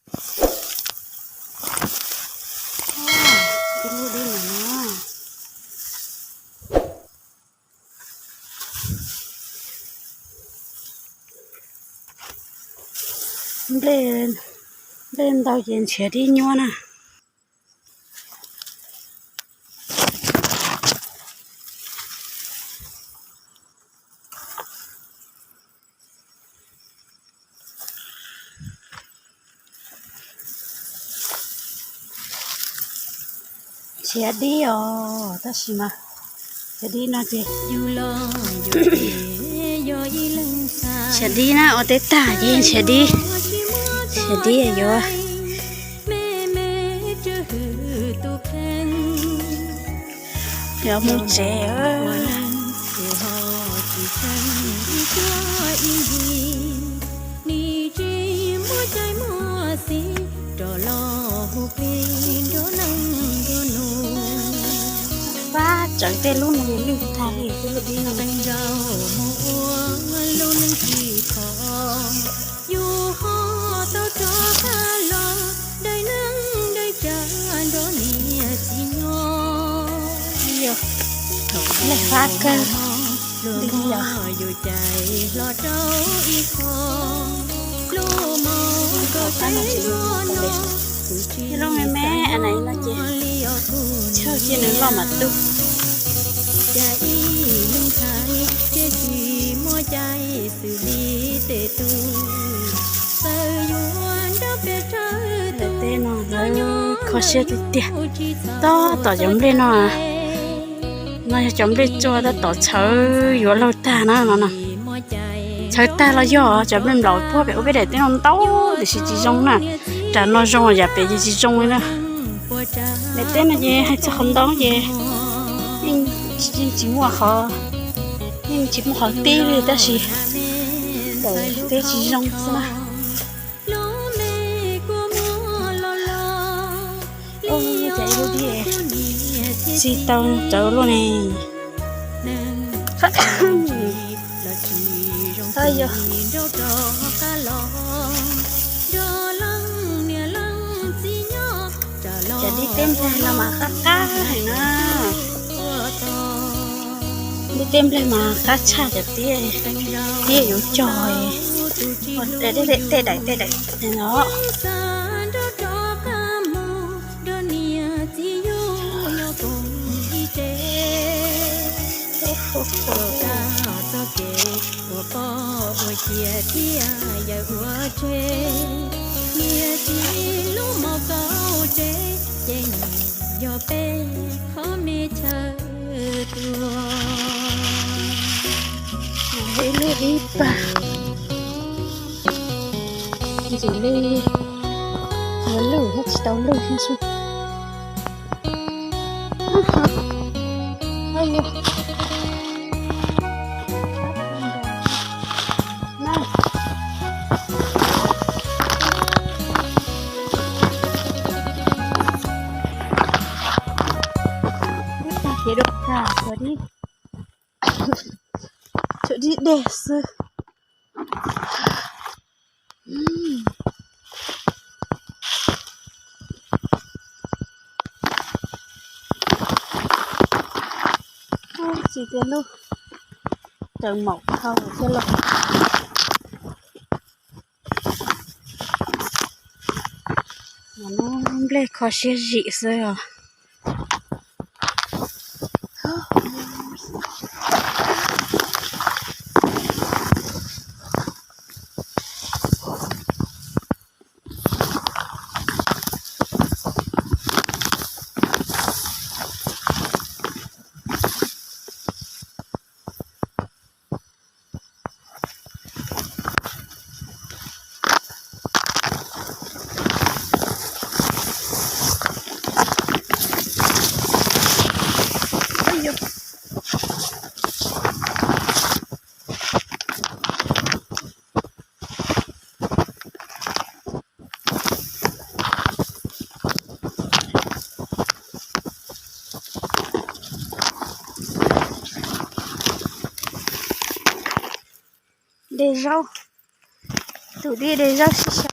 Ib lub dib no. Nplej, nplej ntau ces nrhiav dib nyuaj na. Nrhiav dib os, tab sis mas nrhiav dib no ces, nrhiav dib na, ua teb tag ces nrhiav dib, nrhiav dib yuav yuav mus tsev. Fab tsawv tej lub no lwj tag li tej lub dib no. Lej fab kawg li os. Lub me me na no ces, chawj cia nws loj mam tu. Daim teb no lawv kho siab tiag tiag. Tab tom cov nplej no, no yog cov nplej tsua tab tom txhawv yuav laug tag na no. Txhawv tag los yog cov nplej nplaum puag pem ua peb daim teb no ntau tiam sis tsis zoo na. Nram no zoo yam pem ces tsis zoo li na. Daim teb no ces hais txog qhov ntau ces yeej tsis muaj qhov, yeej tsis muaj qhov tib li tab sis daim teb tsis zoo xwb na. Ua cas ib lub dib txi tau rawv luaj ne. Cov dib teb nplaig no mas qab qab heev na. Dib teb nplaig mas qab tshaj cov dib, dib yuav cog tej daim tej daim no. Ib lub dib pag, ntxim li yuav lwj thiab tsis tau lwj thiab xwb. Ces dua tag, tshuav dib dej xwb. Tsis tias lub raws maum dhau thiab lauj. Nplej kho siab zim xwb os. De zaub, tus dib de zaub sib xyaw.